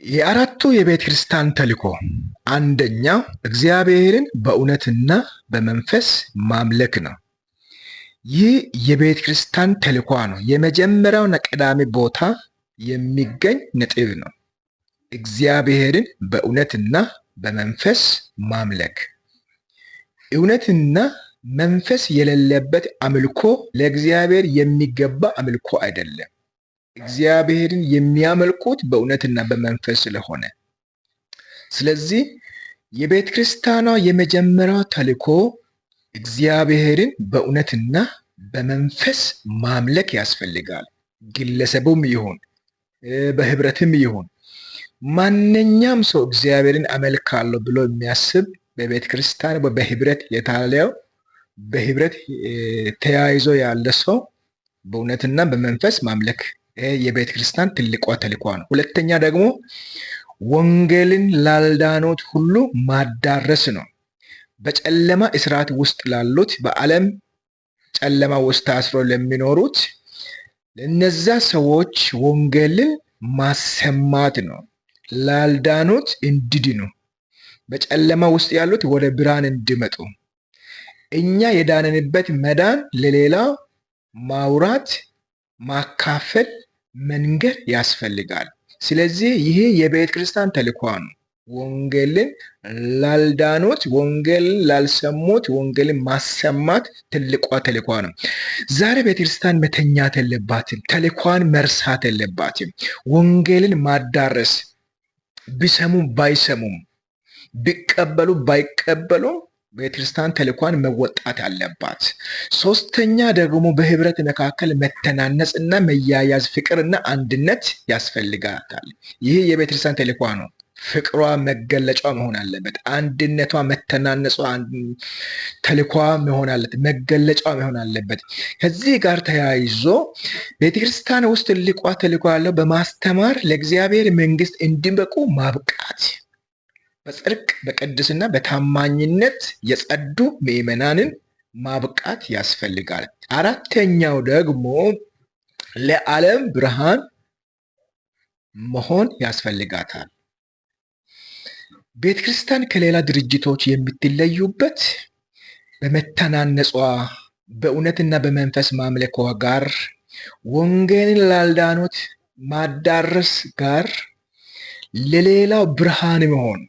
የአራቱ የቤተ ክርስቲያን ተልእኮ አንደኛው እግዚአብሔርን በእውነትና በመንፈስ ማምለክ ነው። ይህ የቤተ ክርስቲያን ተልእኮ ነው። የመጀመሪያውና ቀዳሚ ቦታ የሚገኝ ነጥብ ነው። እግዚአብሔርን በእውነትና በመንፈስ ማምለክ። እውነትና መንፈስ የሌለበት አምልኮ ለእግዚአብሔር የሚገባ አምልኮ አይደለም። እግዚአብሔርን የሚያመልኩት በእውነትና በመንፈስ ስለሆነ፣ ስለዚህ የቤተ ክርስቲያኗ የመጀመሪያው ተልእኮ እግዚአብሔርን በእውነትና በመንፈስ ማምለክ ያስፈልጋል። ግለሰቡም ይሁን በህብረትም ይሁን ማንኛውም ሰው እግዚአብሔርን አመልካለሁ ብሎ የሚያስብ በቤተ ክርስቲያን በህብረት የታለው በህብረት ተያይዞ ያለ ሰው በእውነትና በመንፈስ ማምለክ የቤተ ክርስቲያን ትልቋ ተልእኮ ነው። ሁለተኛ ደግሞ ወንጌልን ላልዳኑት ሁሉ ማዳረስ ነው። በጨለማ እስራት ውስጥ ላሉት፣ በዓለም ጨለማ ውስጥ ታስሮ ለሚኖሩት ለነዛ ሰዎች ወንጌልን ማሰማት ነው። ላልዳኑት እንዲድኑ፣ በጨለማ ውስጥ ያሉት ወደ ብርሃን እንዲመጡ፣ እኛ የዳንንበት መዳን ለሌላ ማውራት፣ ማካፈል፣ መንገር ያስፈልጋል። ስለዚህ ይህ የቤተ ክርስቲያን ተልእኮ ነው። ወንጌልን ላልዳኑት፣ ወንጌልን ላልሰሙት ወንጌልን ማሰማት ትልቋ ተልእኮ ነው። ዛሬ ቤተክርስቲያን መተኛት የለባትም። ተልእኳን መርሳት የለባትም። ወንጌልን ማዳረስ ቢሰሙም ባይሰሙም፣ ቢቀበሉ ባይቀበሉ ቤተክርስቲያን ተልእኳን መወጣት አለባት። ሶስተኛ ደግሞ በህብረት መካከል መተናነጽ እና መያያዝ፣ ፍቅርና አንድነት ያስፈልጋታል። ይህ የቤተክርስቲያን ተልእኳ ነው። ፍቅሯ መገለጫ መሆን አለበት። አንድነቷ፣ መተናነጿ ተልኳ መሆን አለበት፣ መገለጫ መሆን አለበት። ከዚህ ጋር ተያይዞ ቤተክርስቲያን ውስጥ ትልቋ ተልኳ ያለው በማስተማር ለእግዚአብሔር መንግስት እንዲበቁ ማብቃት፣ በጽድቅ በቅድስና በታማኝነት የጸዱ ምዕመናንን ማብቃት ያስፈልጋል። አራተኛው ደግሞ ለዓለም ብርሃን መሆን ያስፈልጋታል። ቤተክርስቲያን ከሌላ ድርጅቶች የምትለዩበት በመተናነጿ፣ በእውነትና በመንፈስ ማምለኳ ጋር፣ ወንጌልን ላልዳኑት ማዳረስ ጋር፣ ለሌላው ብርሃን መሆን።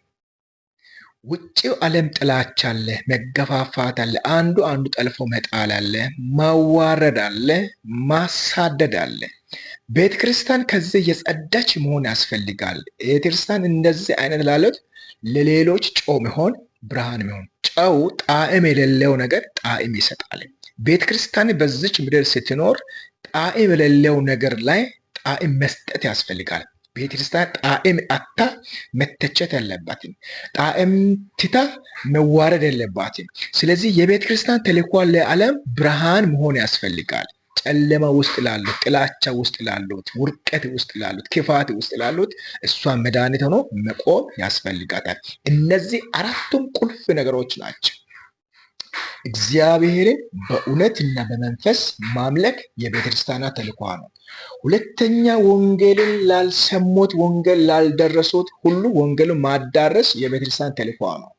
ውጭው ዓለም ጥላቻ አለ፣ መገፋፋት አለ፣ አንዱ አንዱ ጠልፎ መጣል አለ፣ ማዋረድ አለ፣ ማሳደድ አለ። ቤተ ክርስቲያን ከዚህ የጸዳች መሆን ያስፈልጋል። ቤተ ክርስቲያን እንደዚህ አይነት ላሉት ለሌሎች ጨው መሆን፣ ብርሃን መሆን። ጨው ጣዕም የሌለው ነገር ጣዕም ይሰጣል። ቤተ ክርስቲያን በዚች ምድር ስትኖር ጣዕም የሌለው ነገር ላይ ጣዕም መስጠት ያስፈልጋል። ቤተክርስቲያን ጣዕም አታ መተቸት የለባትም። ጣዕም ትታ መዋረድ የለባትም። ስለዚህ የቤተክርስቲያን ተልእኮ ለዓለም ብርሃን መሆን ያስፈልጋል። ጨለማ ውስጥ ላሉት፣ ጥላቻ ውስጥ ላሉት፣ ውርቀት ውስጥ ላሉት፣ ክፋት ውስጥ ላሉት እሷ መድኃኒት ሆኖ መቆም ያስፈልጋታል። እነዚህ አራቱም ቁልፍ ነገሮች ናቸው። እግዚአብሔርን በእውነትና በመንፈስ ማምለክ የቤተክርስቲያኗ ተልእኮ ነው። ሁለተኛ ወንጌልን ላልሰሙት፣ ወንጌል ላልደረሱት ሁሉ ወንጌልን ማዳረስ የቤተክርስቲያን ተልእኮ ነው።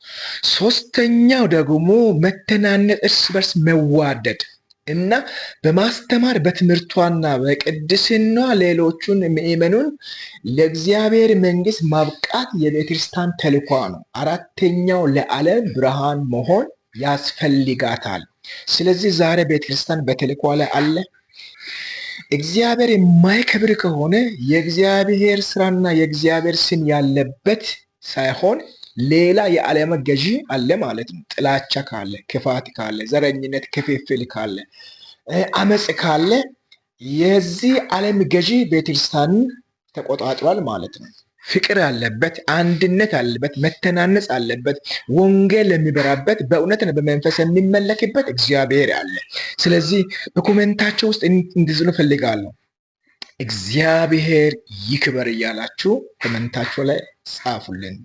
ሶስተኛው ደግሞ መተናነጽ፣ እርስ በርስ መዋደድ እና በማስተማር በትምህርቷና በቅድስና ሌሎቹን ምእመኑን ለእግዚአብሔር መንግስት ማብቃት የቤተክርስቲያን ተልእኮ ነው። አራተኛው ለዓለም ብርሃን መሆን ያስፈልጋታል። ስለዚህ ዛሬ ቤተክርስቲያን በተልእኮ ላይ አለ። እግዚአብሔር የማይከብር ከሆነ የእግዚአብሔር ስራና የእግዚአብሔር ስም ያለበት ሳይሆን ሌላ የዓለም ገዢ አለ ማለት ነው። ጥላቻ ካለ፣ ክፋት ካለ፣ ዘረኝነት፣ ክፍፍል ካለ፣ አመፅ ካለ የዚህ ዓለም ገዢ ቤተክርስቲያንን ተቆጣጥሯል ማለት ነው። ፍቅር አለበት፣ አንድነት አለበት፣ መተናነጽ አለበት፣ ወንጌል የሚበራበት፣ በእውነት በመንፈስ የሚመለክበት እግዚአብሔር አለ። ስለዚህ በ comment ኣችሁ ውስጥ እንድትጽፉ እፈልጋለሁ። እግዚአብሔር ይክበር እያላችሁ comment ኣችሁ ላይ ጻፉልን።